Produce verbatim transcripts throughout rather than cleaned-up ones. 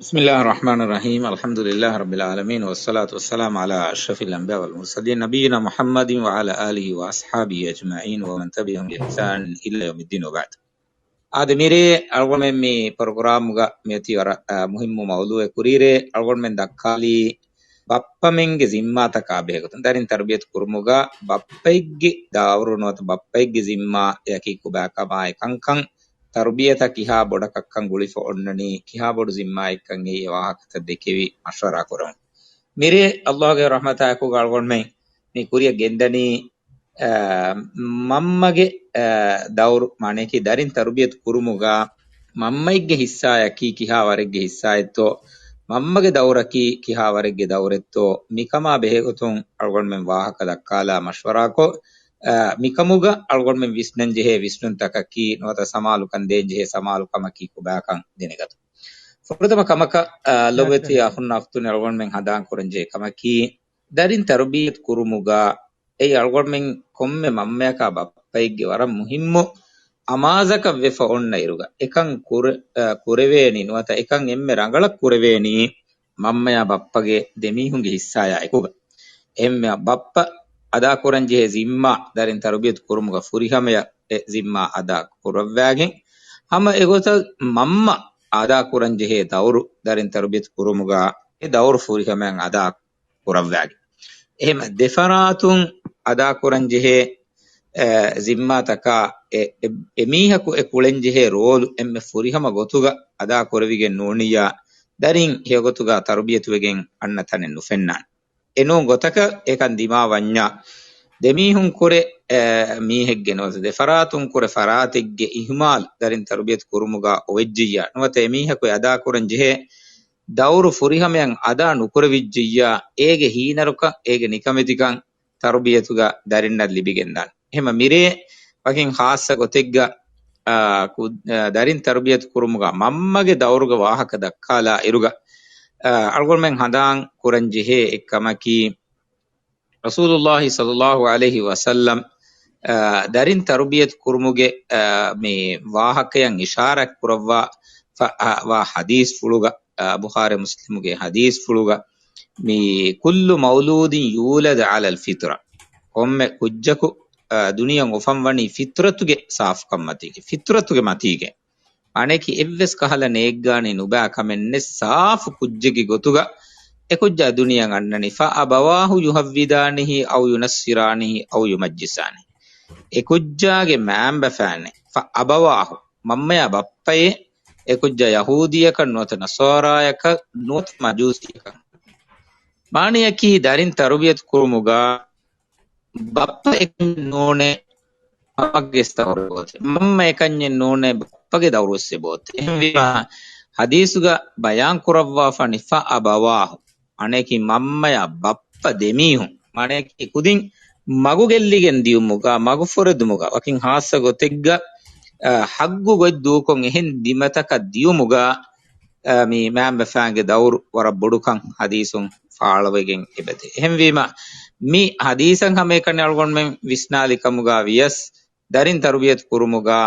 بسم الله الرحمن الرحيم. الحمد لله رب العالمين، والصلاة والسلام على أشرف الأنبياء والمرسلين، نبينا محمد وعلى آله وأصحابه أجمعين، ومن تبعهم بإحسان إلى يوم الدين، وبعد. އާދެ، މިރޭ އަޅުގަނޑުމެން މި ޕްރޮގްރާމްގަ މިއޮތީ ވަރަށް، އާ، މުހިއްމު މައުޟޫއެއް. ކުރީރޭ އަޅުގަނޑުމެން ދައްކާލީ ބައްޕަމެންގެ ޒިންމާތަކާ ބެހޭގޮތުން. ދަރިން ތަރުބިޔަތު ކުރުމުގަ ބައްޕައެއްގެ ދައުރު ނުވަތަ ބައްޕައެއްގެ ޒިންމާއަކީ ކޮބާކަމާއި ކަންކަން، ތަރުބިޔަތަށް ކިހާ ބޮޑަކަށްކަން ގުޅިފަ އޮންނަނީ، ކިހާ ބޮޑު ޒިންމާއެއްކަން އެއީ ވާހަކަތައް ދެކެވި މަޝްވަރާ ކުރަމުން. މިރޭ ﷲގެ ރަޙްމަތާއެކުގަ އަޅުގަނޑުމެން މި ކުރިއަށް ގެންދަނީ، އާ، މަންމަގެ، އާ، ދައުރު، މާނައަކީ ދަރިން ތަރުބިޔަތު ކުރުމުގަ މަންމައެއްގެ ހިއްސާއަކީ ކިހާ ވަރެއްގެ ހިއްސާއެއްތޯ، މަންމަގެ ދައުރަކީ ކިހާ ވަރެއްގެ ދައުރެއްތޯ، މިކަމާ ބެހޭގޮތުން އަޅުގަނޑުމެން ވާހަކަ ދައްކާލާ މަޝްވަރާކޮށް، އާ، މިކަމުގަ އަޅުގަނޑުމެން ވިސްނަންޖެހޭ ވިސްނުންތަކަކީ ނުވަތަ ސަމާލުކަން ދޭންޖެހޭ ސަމާލުކަމަކީ ކޮބާކަން ދެނެގަތުން. ފުރަތަމަ ކަމަކަށް، އާ، ލޮބުވެތި އަޚުންނާ އުޚްތުން، އަޅުގަނޑުމެން ހަނދާން ކުރަންޖެހޭ ކަމަކީ، ދަރިން ތަރުބިޔަތު ކުރުމުގަ އެއީ އަޅުގަނޑުމެން ކޮންމެ މަންމަޔަކާ ބައްޕައެއްގެ ވަރަށް މުހިއްމު އަމާޒަކަށް ވެފަ އޮންނަ އިރުގަ، އެކަން ކުރެ-، އަ، ކުރެވޭނީ ނުވަތަ އެކަން އެންމެ ރަނގަޅަށް ކުރެވޭނީ މަންމަޔާ ބައްޕަގެ ދެމީހުންގެ ހިއްސާޔާ އެކުގަ. އެހެންވެ، ބައްޕަ އަދާކުރަންޖެހޭ ޒިންމާ ދަރިން ތަރުބިޔަތު ކުރުމުގަ ފުރިހަމަޔަށް އެ ޒިންމާ އަދާ ކުރައްވާގެން، ހަމަ އެގޮތަށް މަންމަ އަދާކުރަންޖެހޭ ދައުރު ދަރިން ތަރުބިޔަތު ކުރުމުގަ އެ ދައުރު ފުރިހަމަޔަށް އަދާ ކުރައްވާގެން. އެހެން ދެފަރާތުން އަދާކުރަންޖެހޭ، އެ، ޒިންމާތަކާ އެ، އެ، އެމީހަކު އެ ކުޅެންޖެހޭ ރޯލު އެންމެ ފުރިހަމަ ގޮތުގަ އަދާކުރެވިގެން ނޫނިއްޔާ، ދަރިން ހެޔޮގޮތުގަ ތަރުބިޔަތުވެގެން އަންނަ ތަނެއް ނުފެންނާނެ. އެނޫން ގޮތަކަށް އެކަން ދިމާވަންޏާ، ދެމީހުން ކުރެ، އެ، މީހެއްގެ ނުވަތަ ދެފަރާތުން ކުރެ ފަރާތެއްގެ އިހުމާލު ދަރިން ތަރުބިޔަތު ކުރުމުގަ އޮވެއްޖިއްޔާ، ނުވަތަ އެމީހަކު އެ އަދާކުރަން ޖެހޭ ދައުރު ފުރިހަމަޔަށް އަދާ ނުކުރެވިއްޖިއްޔާ، އޭގެ ހީނަރުކަން، އޭގެ ނިކަމެތިކަން ތަރުބިޔަތުގަ ދަރިންނަށް ލިބިގެންދާނެ. އެހެމަ މިރޭ ވަކިން ޚާއްޞަ ގޮތެއްގަ، އާ، ކު-، އާ، ދަރިން ތަރުބިޔަތު ކުރުމުގަ މަންމަގެ ދައުރުގެ ވާހަކަ ދައްކާލާ އިރުގަ، އާ، އަޅުގަނޑުމެން ހަނދާން ކުރަން ޖެހޭ އެއްކަމަކީ، ރަސޫލުﷲ ޞައްލަﷲ ޢަލައިހި ވަސައްލަމް، އާ، ދަރިން ތަރުބިޔަތު ކުރުމުގެ، އާ، މި ވާހަކަޔަށް އިޝާރާތް ކުރައްވާ ފަ-، އާ، ވާ ޙަދީޘްފުޅުގަ، އާ، ބުޚާރީ މުސްލިމުގެ ޙަދީޘްފުޅުގަ، މި، "كل مولود يولد على الفطرة." ކޮންމެ ކުއްޖަކު، އާ، ދުނިޔެއަށް އުފަންވަނީ ފިޠްރަތުގެ ސާފުކަން މަތީގެ، ފިޠްރަތުގެ މަތީގެ. އަނެކި އެއްވެސް ކަހަލަ ނޭއްގާނީ ނުބާ ކަމެއް ނެތް، ސާފު ކުއްޖެއްގެ ގޮތުގަ އެ ކުއްޖާ ދުނިޔެއަށް އަންނަނީ. "فأبواه يهودانه أو ينصرانه أو يمجسانه." އެ ކުއްޖާގެ މައިންބަފައިންނޭ، "فأبواه." މަންމަޔާ ބައްޕައޭ، އެ ކުއްޖާ ޔަހޫދީއަކަށް ނުވަތަ ނަޞާރާޔަކަށް ނުވަތަ މަޖޫސީއަކަށް. މާނަޔަކީ ދަރިން ތަރުބިޔަތު ކުރުމުގަ ބައްޕަ އެކަންޏެއް ނޫނޭ، މަންމަގެ ދައުރެއް އޮތޭ. މަންމަ އެކަންޏެއް ނޫނޭ، ބައްޕަގެ ދައުރުވެސް އެބައޮތޭ. އެހެންވީމަ ޙަދީޘުގަ ބަޔާން ކުރައްވާފަ، "فأبواه." އަނެކި މަންމަޔާ ބައްޕަ ދެމީހުން، މާނަޔަކީ ކުދިން މަގު ގެއްލިގެން ދިޔުމުގަ، މަގު ފުރެދުމުގަ، ވަކިން ޚާއްޞަ ގޮތެއްގަ، އަ، ޙައްގު ގޮތް ދޫކޮށް އެހެން ދިމަތަކަށް ދިޔުމުގަ، އަ، މި މައިންބަފައިންގެ ދައުރު ވަރަށް ބޮޑުކަން ޙަދީޘުން ފާޅުވެގެން އެބަދޭ. އެހެންވީމަ، މި ޙަދީޘަށް ހަމައެކަނި އަޅުގަނޑުމެން ވިސްނާލި ކަމުގަ ވިޔަސް، ދަރިން ތަރުބިޔަތު ކުރުމުގަ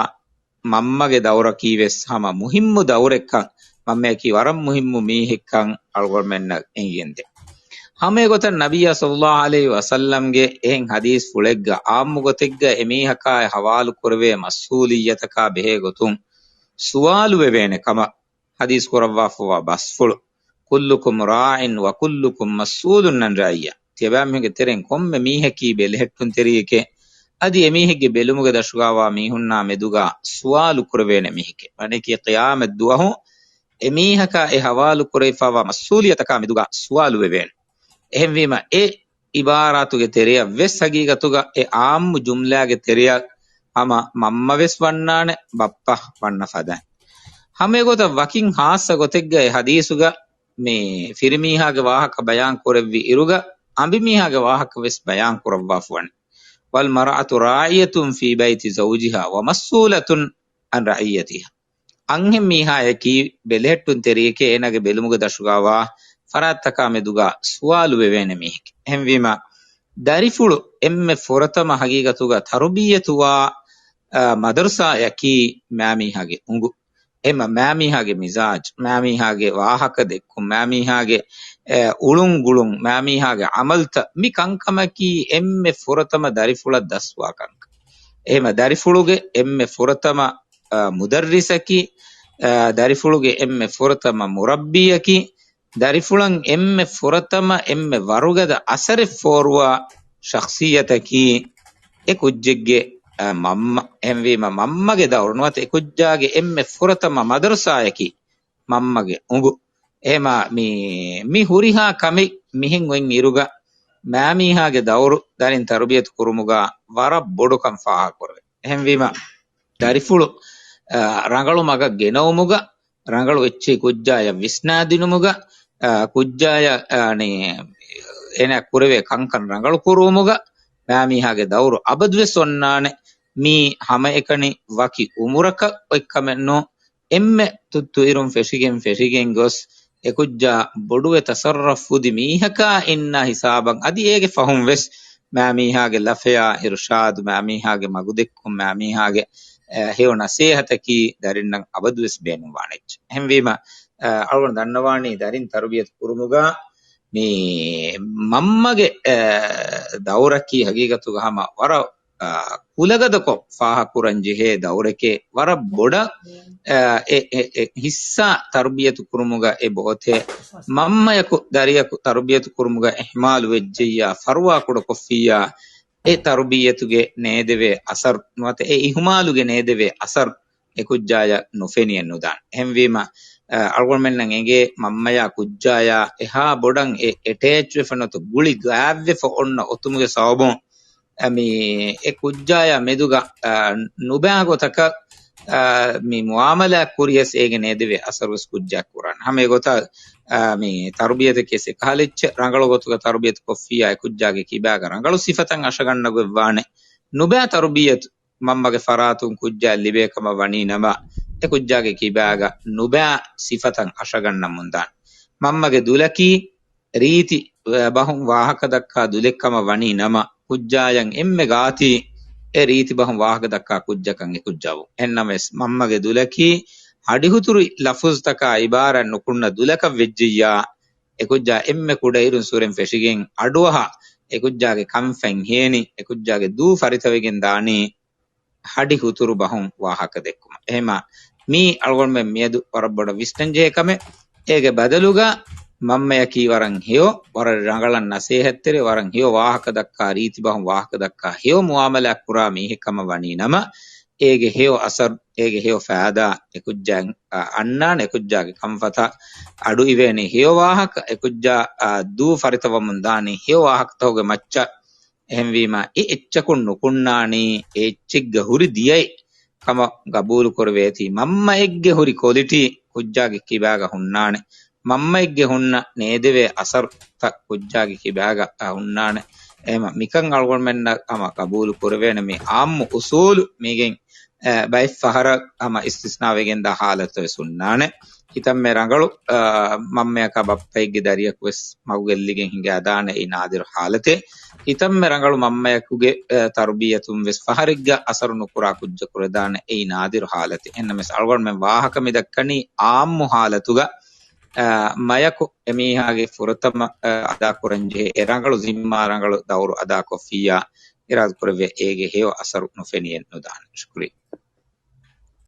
މަންމަގެ ދައުރަކީ ވެސް ހަމަ މުހިއްމު ދައުރެއްކަން، މަންމަޔަކީ ވަރަށް މުހިއްމު މީހެއްކަން އަޅުގަނޑުމެންނަށް އެނގިގެންދޭ. ހަމައެގޮތަށް ނަބިއްޔާ ޞައްލަﷲ ޢަލައިހި ވަސައްލަމްގެ އެހެން ޙަދީޘްފުޅެއްގަ ޢާއްމު ގޮތެއްގަ އެމީހަކާއި ޙަވާލު ކުރެވޭ މަސްއޫލިއްޔަތަކާ ބެހޭ ގޮތުން ސުވާލު ވެވޭނެ ކަމަށް ޙަދީޘް ކުރައްވާފައިވާ ބަސްފުޅު، "كلكم راع وكلكم مسؤول عن رعيته." ތިޔަބައިމީހުންގެ ތެރެއިން ކޮންމެ މީހަކީ ބެލެހެއްޓުންތެރިއެކޭ، އަދި އެމީހެއްގެ ބެލުމުގެ ދަށުގަވާ މީހުންނާ މެދުގަ ސުވާލު ކުރެވޭނެ މީހެކޭ. މާނައަކީ ޤިޔާމަތް ދުވަހު އެމީހަކާ އެ ޙަވާލު ކުރެވިފައިވާ މަސްއޫލިއްޔަތަކާ މެދުގަ ސުވާލު ވެވޭނެ. އެހެންވީމަ، އެ ޢިބާރާތުގެ ތެރެއަށް ވެސް ޙަޤީޤަތުގަ އެ ޢާއްމު ޖުމްލާގެ ތެރެއަށް ހަމަ މަންމަ ވެސް ވަންނާނެ، ބައްޕަ ވަންނަ ފަދައިން. ހަމައެގޮތަށް ވަކިން ޚާއްޞަ ގޮތެއްގަ އެ ޙަދީޘުގަ މި ފިރިމީހާގެ ވާހަކަ ބަޔާން ކުރެއްވި އިރުގަ، އަނބިމީހާގެ ވާހަކަ ވެސް ބަޔާން ކުރައްވާފަވަނީ. "والمرأة راعية في بيت زوجها ومسؤولة عن رعيتها." އަންހެން މީހާޔަކީ ބެލެހެއްޓުންތެރިއެކޭ، އޭނާގެ ބެލުމުގެ ދަށުގަވާ ފަރާތްތަކާ މެދުގަ ސުވާލު ވެވޭނެ މީހެކޭ. އެހެންވީމަ، ދަރިފުޅު އެންމެ ފުރަތަމަ ޙަޤީޤަތުގަ ތަރުބިއްޔަތުވާ، އަ، މަދަރުސާޔަކީ މާމީހާގެ އުނގު. އެމަ މާމީހާގެ މިޒާޖް، މާމީހާގެ ވާހަކަ ދެއްކުން، މާމީހާގެ، އެ، އުޅުން ގުޅުން، މާމީހާގެ އަމަލްތައް، މި ކަންކަމަކީ އެންމެ ފުރަތަމަ ދަރިފުޅަށް ދަސްވާ ކަންކަން. އެހެމަ ދަރިފުޅުގެ އެންމެ ފުރަތަމަ، އަ، މުދައްރިސަކީ، އަ، ދަރިފުޅުގެ އެންމެ ފުރަތަމަ މުރައްބީއަކީ، ދަރިފުޅަށް އެންމެ ފުރަތަމަ އެންމެ ވަރުގަދަ އަސަރެއް ފޯރުވާ ޝަޚްޞިއްޔަތަކީ އެ ކުއްޖެއްގެ، އަ، މަންމަ. އެހެންވީމަ މަންމަގެ ދައުރު ނުވަތަ އެ ކުއްޖާގެ އެންމެ ފުރަތަމަ މަދަރުސާއަކީ މަންމަގެ އުނބު. އެހެމަ މި، މި ހުރިހާ ކަމެއް މިހެން އޮތް އިރުގަ މާމީހާގެ ދައުރު ދަރިން ތަރުބިޔަތު ކުރުމުގަ ވަރަށް ބޮޑުކަން ފާހަގަކުރެވޭ. އެހެންވީމަ ދަރިފުޅު، އަ، ރަނގަޅު މަގަށް ގެނައުމުގަ، ރަނގަޅު އެއްޗެހި ކުއްޖާޔަށް ވިސްނާދިނުމުގަ، އަ، ކުއްޖާޔަށް، އަ، އަނެ، އޭނާ ކުރެވޭ ކަންކަން ރަނގަޅު ކުރުވުމުގަ މާމީހާގެ ދައުރު އަބަދުވެސް އޮންނާނެ. މީ ހަމައެކަނި ވަކި އުމުރަކަށް އޮތްކަމެއް ނޫ. އެންމެ ތުއްތު އިރުން ފެށިގެން ފެށިގެން ގޮސް އެކުއްޖާ ބޮޑުވެ ތަސައްރަފް ފުދި މީހަކާ އިންނަ ހިސާބަށް އަދި އޭގެ ފަހުން ވެސް މާމީހާގެ ލަފަޔާ އިރުޝާދު، މާމީހާގެ މަގުދެއްކުން، މާމީހާގެ، އެ، ހެޔޮ ނަސޭހަތަކީ ދަރިންނަށް އަބަދުވެސް ބޭނުންވާނެ އެއްޗެއް. އެހެންވީމަ، އަ، އަޅުގަނޑު ދަންނަވާނީ ދަރިން ތަރުބިޔަތު ކުރުމުގަ މި މަންމަގެ، އެ، ދައުރަކީ ހަގީގަތުގަ ހަމަ ވަރަށް، އަ، ކުލަގަދަކޮށް ފާހަކުރަން ޖެހޭ ދައުރެކޭ. ވަރަށް ބޮޑަށް، އެ، އެ، އެ، އެ ހިއްސާ ތަރުބިޔަތު ކުރުމުގަ އެބައޮތޭ. މަންމަޔަކު ދަރިޔަކު ތަރުބިޔަތު ކުރުމުގަ އިހްމާލު ވެއްޖެއްޔާ، ފަރުވާ ކުޑަކޮށްފިއްޔާ، އެ ތަރުބިޔަތުގެ ނޭދެވޭ އަސަރު ނުވަތަ އެ އިހުމާލުގެ ނޭދެވޭ އަސަރު އެ ކުއްޖާޔަށް ނުފެނިއެއް ނުދާނެ. އެހެންވީމަ، އަ، އަޅުގަނޑުމެންނަށް އެނގޭ މަންމަޔާ ކުއްޖާޔާ އެހާ ބޮޑަށް އެ އެޓޭޗްވެފަ ނުވަތަ ގުޅި ގާތްވެފަ އޮންނަ އޮތުމުގެ ސަބަބުން، އަ، މި އެ ކުއްޖާޔާ މެދުގަ، އަ، ނުބައި ގޮތަކަށް، އަ، މި މުއާމަލާތް ކުރިޔަސް އޭގެ ނޭދެވޭ އަސަރުވެސް ކުއްޖާ ކުރާނެ. ހަމަ އެގޮތަށް، އަ، މި ތަރުބިޔަތަކީ އެކަހަލަ އެއްޗެއް ރަނގަޅު ގޮތުގަ ތަރުބިޔަތު ކޮށްފިއްޔާ އެ ކުއްޖާގެ ކިބާގަ ރަނގަޅު ސިފަތައް އަށަގަންނަ ގޮތްވާނެ. ނުބައި ތަރުބިޔަތު މަންމަގެ ފަރާތުން ކުއްޖާ ލިބޭ ކަމަށް ވަނީ ނަމަ، އެ ކުއްޖާގެ ކިބާގަ ނުބައި ސިފަތައް އަށަގަންނަމުންދާނެ. މަންމަގެ ދުލަކީ ރީތި ބަހުން ވާހަކަ ދައްކާ ދުލެއް ކަމަށް ވަނީ ނަމަ، ކުއްޖާޔަށް އެންމެ ގާތީ އެ ރީތި ބަހުން ވާހަކަ ދައްކާ ކުއްޖަކަށް އެ ކުއްޖާ ވުން. އެހެންނަމަވެސް، މަންމަގެ ދުލަކީ ހަޑިހުތުރު ލަފުޒުތަކާ އިބާރާތް ނުކުންނަ ދުލަކަށް ވެއްޖެއްޔާ، އެ ކުއްޖާ އެންމެ ކުޑައިރުން ސުރެން ފެށިގެން އަޑުއަހާ، އެ ކުއްޖާގެ ކަންފަތް ހޭނި، އެ ކުއްޖާގެ ދޫ ފަރިތަވެގެން ދާނީ ހަޑި ހުތުރު ބަހުން ވާހަކަ ދެއްކުމަށް. އެހެމަ މީ އަޅުގަނޑުމެން މިއަދު ވަރަށް ބޮޑަށް ވިސްނަން ޖެހޭ ކަމެއް. އޭގެ ބަދަލުގަ މަންމަޔަކީ ވަރަށް ހެޔޮ، ވަރަށް ރަނގަޅަށް ނަސޭހަތްތެރި، ވަރަށް ހެޔޮ ވާހަކަ ދައްކާ، ރީތި ބަހުން ވާހަކަ ދައްކާ، ހެޔޮ މުއާމަލާތް ކުރާ މީހެއް ކަމަށް ވަނީ ނަމަ، އޭގެ ހެޔޮ އަސަރު، އޭގެ ހެޔޮ ފައިދާ އެ ކުއްޖާ، އަ، އަންނާނެ، އެ ކުއްޖާގެ ކަންފަތަށް އަޑު އިވޭނީ ހެޔޮ ވާހަކަ، އެ ކުއްޖާ، އަ، ދޫ ފަރިތަވަމުން ދާނީ ހެޔޮ ވާހަކަތަކުގެ މައްޗަށް. އެހެންވީމަ، އެ އެއްޗަކުން ނުކުންނާނީ، އެ އެއްޗެއްގަ ހުރި ދިޔައެއް ކަމަށް ގަބޫލު ކުރެވޭތީ، މަންމައެއްގެ ހުރި ކޮލިޓީ ކުއްޖާގެ ކިބާގަ ހުންނާނެ. މަންމައެއްގެ ހުންނަ ނޭދެވޭ އަސަރުތައް ކުއްޖާގެ ކިބާގަ ހުންނާނެ. އެހެމަ މިކަން އަޅުގަނޑުމެންނަށް ހަމަ ގަބޫލު ކުރެވޭނެ. މި އާއްމު އުސޫލު މީގެން، އެ، ބައެއް ފަހަރަށް ހަމަ އިސްތިސްނާވެގެންދާ ހާލަތުވެސް ހުންނާނެ. ކިތަންމެ ރަނގަޅު، އަ، މަންމަޔަކާ ބައްޕައެއްގެ ދަރިޔަކުވެސް މަގުގެއްލިގެން ހިނގާދާނެ އެއީ ނާދިރު ހާލަތެއް. ކިތަންމެ ރަނގަޅު މަންމަޔަކުގެ، އަ، ތަރުބިޔަތުން ވެސް ފަހަރެއްގަ އަސަރު ނުކުރާ ކުއްޖަކު ކުރެދާނެ އެއީ ނާދިރު ހާލަތެއް. އެހެންނަމަވެސް އަޅުގަނޑުމެން ވާހަކަ މި ދައްކަނީ އާއްމު ހާލަތުގަ، އަ، މަޔަކު އެމީހާގެ ފުރަތަމަ، އަ، އަދާކުރަންޖެހޭ އެ ރަނގަޅު ޒިންމާ، ރަނގަޅު ދައުރު އަދާކޮށްފިއްޔާ، އިރާދަކުރެއްވިއްޔާ އޭގެ ހެޔޮ އަސަރު ނުފެނިއެއް ނުދާނެ. ޝުކުރިއްޔާ.